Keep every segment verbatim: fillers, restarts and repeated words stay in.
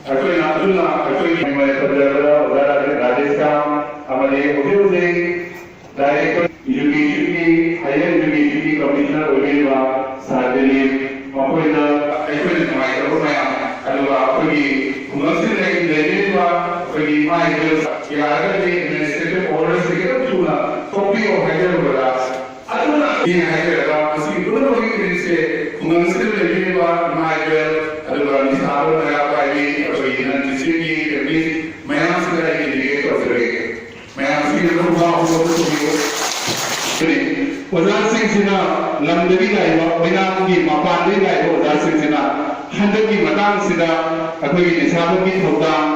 ꯑꯩꯈꯣꯏꯅ ꯑꯗꯨꯅ ꯑꯩꯈꯣꯏꯒꯤ ꯃꯤꯡ ꯑꯣꯏꯅ ꯄꯟꯖꯔꯕꯗ ꯑꯣꯖꯥ ꯔꯥꯖꯦ-, ꯔꯥꯖꯦꯁ ꯁ꯭ꯌꯥꯝ ꯑꯃꯗꯤ ꯍꯧꯖꯤꯛ ꯍꯧꯖꯤꯛ Director Educationꯒꯤ, Higher Educationꯒꯤ Commissioner ꯑꯣꯏꯕꯤꯔꯤꯕ ꯁꯥꯔ ꯗꯤꯂꯤꯞ, ꯃꯈꯣꯏꯗ ꯑꯩꯈꯣꯏꯅ ꯅꯨꯡꯉꯥꯏꯇꯕ ꯃꯌꯥꯝ, ꯑꯗꯨꯒ ꯑꯩꯈꯣꯏꯒꯤ ꯈꯨꯡꯒꯪꯁꯤꯗ ꯂꯩ-, ꯂꯩꯕꯤꯔꯤꯕ ꯑꯩꯈꯣꯏꯒꯤ ꯏꯃꯥ ꯏꯕꯦꯜ ꯌꯥꯔꯒꯗꯤ administrative orderꯁꯦ ꯈꯤꯇꯪ ꯊꯨꯅ ꯊꯣꯛꯄꯤꯌꯣ ꯍꯥꯏꯖꯔꯨꯕꯗ, ꯑꯗꯨꯅ ꯑꯩꯅ ꯍꯥꯏꯖꯔꯒ ꯃꯁꯤꯒꯤ ꯄꯨꯝꯅꯃꯛꯀꯤ creditꯁꯦ ꯈꯨꯡꯒꯪꯁꯤꯗ ꯂꯩꯕꯤꯔꯤꯕ ꯏꯃꯥ ꯏꯕꯦꯜ ꯑꯗꯨꯒ ꯅꯤꯁꯥꯗ ꯃꯩꯔꯥ ꯄꯥꯏꯕꯤ ꯑꯩꯈꯣꯏꯒꯤ non teachingꯒꯤ family ꯃꯌꯥꯝꯁꯤꯗ ꯑꯩ dedicate ꯇꯧꯖꯔꯒꯦ꯫ ꯃꯌꯥꯝꯁꯤꯒꯤ ꯑꯗꯨꯝ ꯋꯥ ꯍꯧꯗꯣꯛꯄꯤꯌꯨ꯫ ꯑꯣꯖꯥꯁꯤꯡꯁꯤꯅ, ꯂꯝꯗꯒꯤ ꯂꯥꯛꯏꯕ, ꯑꯣꯏꯅꯥꯝꯒꯤ ꯃꯄꯥꯟꯗꯒꯤ ꯂꯥꯛꯏꯕ ꯑꯣꯖꯥꯁꯤꯡꯁꯤꯅ ꯍꯟꯗꯛꯀꯤ ꯃꯇꯥꯡꯁꯤꯗ ꯑꯩꯈꯣꯏꯒꯤ ꯅꯤꯁꯥꯕꯟꯒꯤ ꯊꯧꯗꯥꯡ,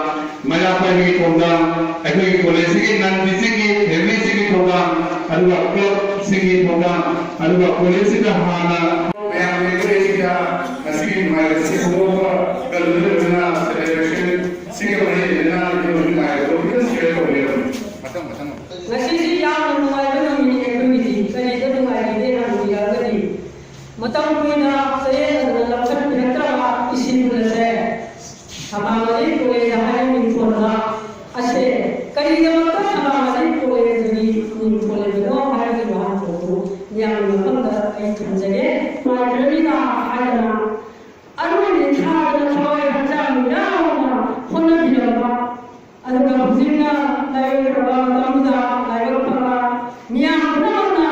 ꯃꯩꯔꯥ ꯄꯥꯏꯕꯒꯤ ꯊꯧꯗꯥꯡ, ꯑꯩꯈꯣꯏꯒꯤ ꯀꯣꯂꯦꯖꯁꯤꯒꯤ non teachingꯒꯤ familyꯁꯤꯒꯤ ꯊꯧꯗꯥꯡ, ꯑꯗꯨꯒ clubꯁꯤꯡꯒꯤ ꯊꯧꯗꯥꯡ, ꯑꯗꯨꯒ ꯀꯣꯂꯦꯖꯁꯤꯗ ꯍꯥꯟꯅ ꯃꯌꯥꯝꯒꯤ ꯀꯣꯂꯦꯖꯁꯤꯗ ꯉꯁꯤꯒꯤ ꯅꯨꯡꯉꯥꯏꯕꯁꯤ ꯍꯧꯗꯣꯛꯄ ꯀꯜꯂꯨꯗꯕꯅ celebration ꯁꯤꯒ ꯃꯔꯤ ꯂꯩꯅꯅ ꯅꯨꯡꯉꯥꯏꯕꯗꯣ ꯈꯤꯇꯪ share ꯇꯧꯕꯤꯔꯝꯃꯨ꯫ ꯃꯊꯪ, ꯃꯊꯪ꯫ ꯉꯁꯤꯁꯤ ꯌꯥꯝꯅ ꯅꯨꯡꯉꯥꯏꯕ ꯅꯨꯃꯤꯠꯅꯤ ꯑꯩꯈꯣꯏꯒꯤꯗꯤ꯫ ꯀꯔꯤꯗ ꯅꯨꯡꯉꯥꯏꯔꯤꯒꯦ ꯍꯪꯕꯤꯔꯒꯗꯤ, ꯃꯇꯝ ꯀꯨꯏꯅ ꯆꯌꯦꯠꯅꯗꯅ ꯂꯧꯈꯠꯄꯤꯔꯛꯇ꯭ꯔꯕ ꯏꯁꯤꯡ ꯑꯁꯦ ꯊꯕꯥ ꯃꯔꯤ ꯀꯣꯂꯦꯖ ꯍꯥꯏꯅ ꯃꯤꯡꯊꯣꯟꯕ ꯑꯁꯦ ꯀꯔꯤꯒꯤꯗꯃꯛꯇ ꯊꯕꯥ ꯃꯔꯤ ꯀꯣꯂꯦꯖꯒꯤ ꯃꯤꯡ ꯊꯣꯜꯂꯤꯕꯅꯣ ꯍꯥꯏꯕꯒꯤ ꯋꯥꯍꯪ ꯑꯗꯨ ꯃꯤꯌꯥꯝꯒꯤ ꯃꯐꯝꯗ ꯑꯩ ꯊꯝꯖꯒꯦ꯫ ꯅꯨꯡꯉꯥꯏꯇ꯭ꯔꯕꯅꯤꯅ ꯍꯥꯏꯗꯅ ꯑꯔꯣꯏꯕ ꯊꯥꯗꯅ ꯊꯋꯥꯏ ꯍꯛꯆꯥꯡ ꯌꯥꯎꯅ ꯍꯣꯠꯅꯕꯤꯔꯕ, ꯑꯗꯨꯒ ꯍꯧꯖꯤꯛꯅ ꯂꯥꯏꯑꯣꯏꯈ꯭ꯔꯕ ꯃꯇꯝꯗ ꯂꯥꯏꯕꯛ ꯐꯕ ꯃꯤꯌꯥꯝ ꯄꯨꯝꯅꯃꯛꯅ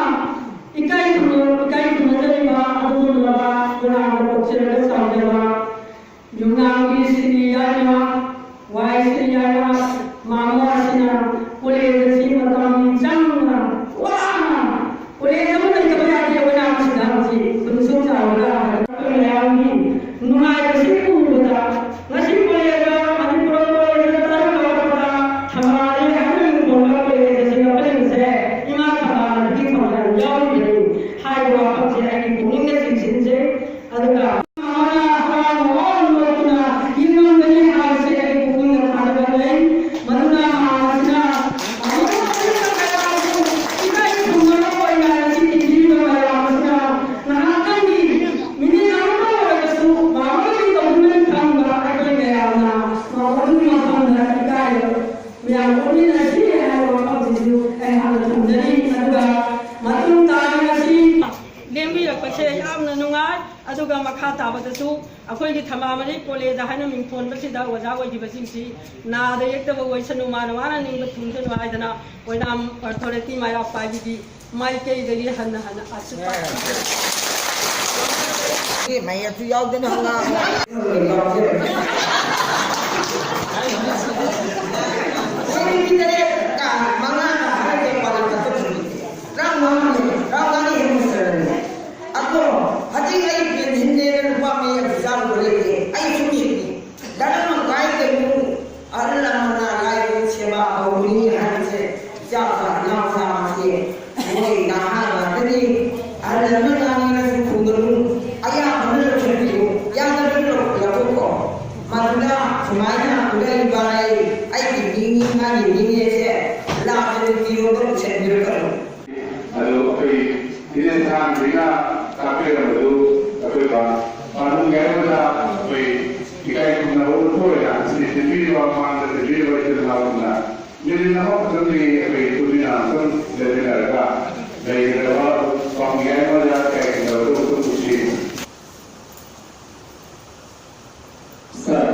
ꯏꯀꯥꯏ ꯈꯨꯝꯅ-, ꯏꯀꯥꯏ ꯈꯨꯝꯅꯖꯔꯤꯕ ꯑꯗꯨꯒꯨꯝꯂꯕ ꯈꯧꯔꯥꯡꯅ ꯄꯣꯛꯆꯔꯒ ꯆꯥꯎꯖꯕ ꯌꯨꯝꯅꯥꯝꯒꯤ ꯁꯤꯔꯤ ꯌꯥꯏꯃ, ꯋꯥꯏ ꯁꯤꯔꯤ ꯌꯥꯏꯃ ꯃꯥꯃꯣ ꯑꯁꯤꯅ ꯀꯣꯂꯦꯖ ꯑꯁꯤ ꯃꯇꯝ ꯆꯪꯅ ꯋꯥꯅ ꯀꯣꯂꯦꯖ ꯑꯃ ꯂꯩꯇꯕ ꯌꯥꯗꯦ꯫ ꯑꯩꯈꯣꯏꯅ ꯁꯤꯗ ꯍꯧꯖꯤꯛ ꯈꯨꯟꯁꯨ ꯆꯥꯎꯔꯒ ꯑꯩꯈꯣꯏ ꯃꯌꯥꯝꯒꯤ ꯅꯨꯡꯉꯥꯏꯕꯁꯤ ꯎꯕꯗ ꯉꯁꯤ ꯀꯣꯂꯦꯖ, ꯃꯅꯤꯄꯨꯔ ꯀꯣꯂꯦꯖ ꯇꯔꯨꯛ ꯂꯧꯔꯛꯄꯗ ꯊꯧꯕꯥꯜꯗꯒꯤ ꯑꯍꯨꯝ ꯂꯧꯔꯛꯄ ꯀꯣꯂꯦꯖ ꯑꯁꯤ ꯂꯧꯈꯠꯂꯤꯕꯁꯦ ꯏꯃꯥ ꯊꯧꯕꯥꯜ ꯑꯗꯨꯒꯤ ꯊꯧꯗꯥꯡ ꯌꯥꯎꯔꯤꯕꯅꯤ꯫ ꯍꯥꯏꯕ ꯋꯥꯐꯝꯁꯦ ꯑꯩꯒꯤ ꯄꯨꯛꯅꯤꯡꯗ ꯆꯤꯡꯁꯤꯟꯖꯩ꯫ ꯑꯗꯨꯒ ꯃꯃꯥꯅ ꯍꯔꯥꯎ ꯍꯔꯥꯎ ꯅꯣꯛꯇꯨꯅ ꯌꯦꯡꯂꯝꯒꯅꯤ ꯍꯥꯏꯕꯁꯦ ꯑꯩꯒꯤ ꯄꯨꯛꯅꯤꯡꯗ ꯊꯥꯖꯕ ꯂꯩ꯫ ꯊꯃꯥꯃꯅꯤ ꯀꯣꯂꯦꯖ ꯍꯥꯏꯅ ꯃꯤꯡꯊꯣꯟꯕꯁꯤꯗ ꯑꯣꯖꯥ ꯑꯣꯏꯈꯤꯕꯁꯤꯡꯁꯤ ꯅꯥꯗ ꯌꯦꯛꯇꯕ ꯑꯣꯏꯁꯅꯨ, ꯃꯥꯅ ꯋꯥꯅ ꯅꯤꯡꯕ ꯊꯨꯡꯁꯅꯨ ꯍꯥꯏꯗꯅ ꯑꯣꯏꯅꯥꯝ ꯑꯣꯊꯣꯔꯤꯇꯤ ꯃꯩꯔꯥ ꯄꯥꯏꯕꯤꯒꯤ ꯃꯥꯏꯀꯩꯗꯒꯤ ꯍꯟꯅ ꯍꯟꯅ ꯑꯁꯨꯛ ꯃꯌꯦꯛꯁꯨ ꯌꯥꯎꯗꯅ ꯍꯪꯉꯛꯑꯕ꯫ ꯆꯍꯤ ꯇꯔꯦꯠ ꯀꯥ ꯃꯉꯥꯒ ꯍꯥꯏꯔꯒ ꯄꯥꯜꯂꯛꯄ ꯇꯔꯥꯃꯉꯥꯅꯤ, ꯇꯔꯥꯃꯉꯥꯅꯤ ꯍꯦꯟꯅ ꯆꯠꯂꯅꯤ꯫ ꯑꯗꯣ ꯍꯧꯖꯤꯛ ꯑꯩ ꯄꯦꯟꯁꯤꯟꯅꯦꯅ ꯂꯨꯄꯥ ꯃꯌꯥꯝ ꯆꯥꯔꯨꯕ ꯂꯩꯇꯦ꯫ ꯑꯩ ꯁꯨꯝ ꯌꯦꯡꯉꯤ꯫ ꯙꯔꯃ ꯀꯥꯏꯗꯕꯨ ꯑꯍꯜ ꯂꯃꯟꯅ ꯂꯥꯏꯕꯨ ꯁꯦꯕꯥ ꯇꯧꯕꯅꯤ ꯍꯥꯏꯕꯁꯦ ꯏꯆꯥ ꯏꯅꯥꯎꯆꯥ ꯃꯁꯦ ꯃꯣꯏ ꯅꯍꯥ ꯉꯥꯛꯇꯅꯤ꯫ ꯑꯍꯜ ꯂꯃꯟ ꯉꯥꯡꯅꯤꯡꯉꯁꯨ ꯈꯨꯝꯒꯅꯨ꯫ ꯑꯌꯥꯝꯕꯅ ꯂꯧꯁꯤꯟꯕꯤꯌꯨ꯫ ꯌꯥꯗꯕꯅ ꯂꯧꯊꯣꯛꯈꯣ꯫ ꯃꯗꯨꯗ ꯁꯨꯃꯥꯏꯅ ꯈꯨꯗꯩ ꯄꯥꯏ, ꯑꯩꯒꯤ ꯃꯤꯅꯤ ꯃꯥꯒꯤ ꯃꯤꯅꯦꯁꯦ ꯂꯥꯟꯅ ꯅꯨꯡꯇꯤꯔꯣꯝꯗ ꯄꯨꯁꯟꯕꯤꯔꯛꯀꯅꯨ꯫ ꯑꯗꯨ ꯑꯩꯈꯣꯏ ꯏꯅꯦ ꯊꯥꯡꯁꯤꯅ ꯇꯥꯛꯄꯤꯔꯝꯕꯗꯨ ꯑꯩꯈꯣꯏ ꯄꯥ-, ꯄꯥꯟꯊꯨꯡꯒꯤ ꯍꯥꯏꯕꯗ ꯑꯩꯈꯣꯏ ꯏꯀꯥꯏ ꯈꯨꯝꯅꯕ ꯎꯠꯄ ꯑꯣꯏꯅ ꯉꯁꯤꯗꯤ ꯆꯦꯟꯕꯤꯔꯤꯕ, ꯃꯃꯥꯡꯗ ꯆꯦꯟꯕꯤꯔꯤꯕ ꯏꯆꯤꯜ ꯏꯅꯥꯎꯁꯤꯡꯅ ꯃꯤꯅꯤꯠ ꯑꯃꯈꯛꯇꯪꯗꯤ ꯑꯩꯈꯣꯏ ꯄꯨꯟꯅ ꯑꯃꯨꯛꯇꯪ ꯂꯩꯃꯤꯟꯅꯔꯒ ꯂꯩꯒꯗꯕ ꯄꯥꯝꯕꯤ ꯑꯃꯗ ꯏꯀꯥꯏ ꯈꯨꯝꯅꯕꯗꯨ ꯑꯃꯨꯛꯇꯪ ꯎꯠꯁꯤ꯫ ꯁꯥꯔ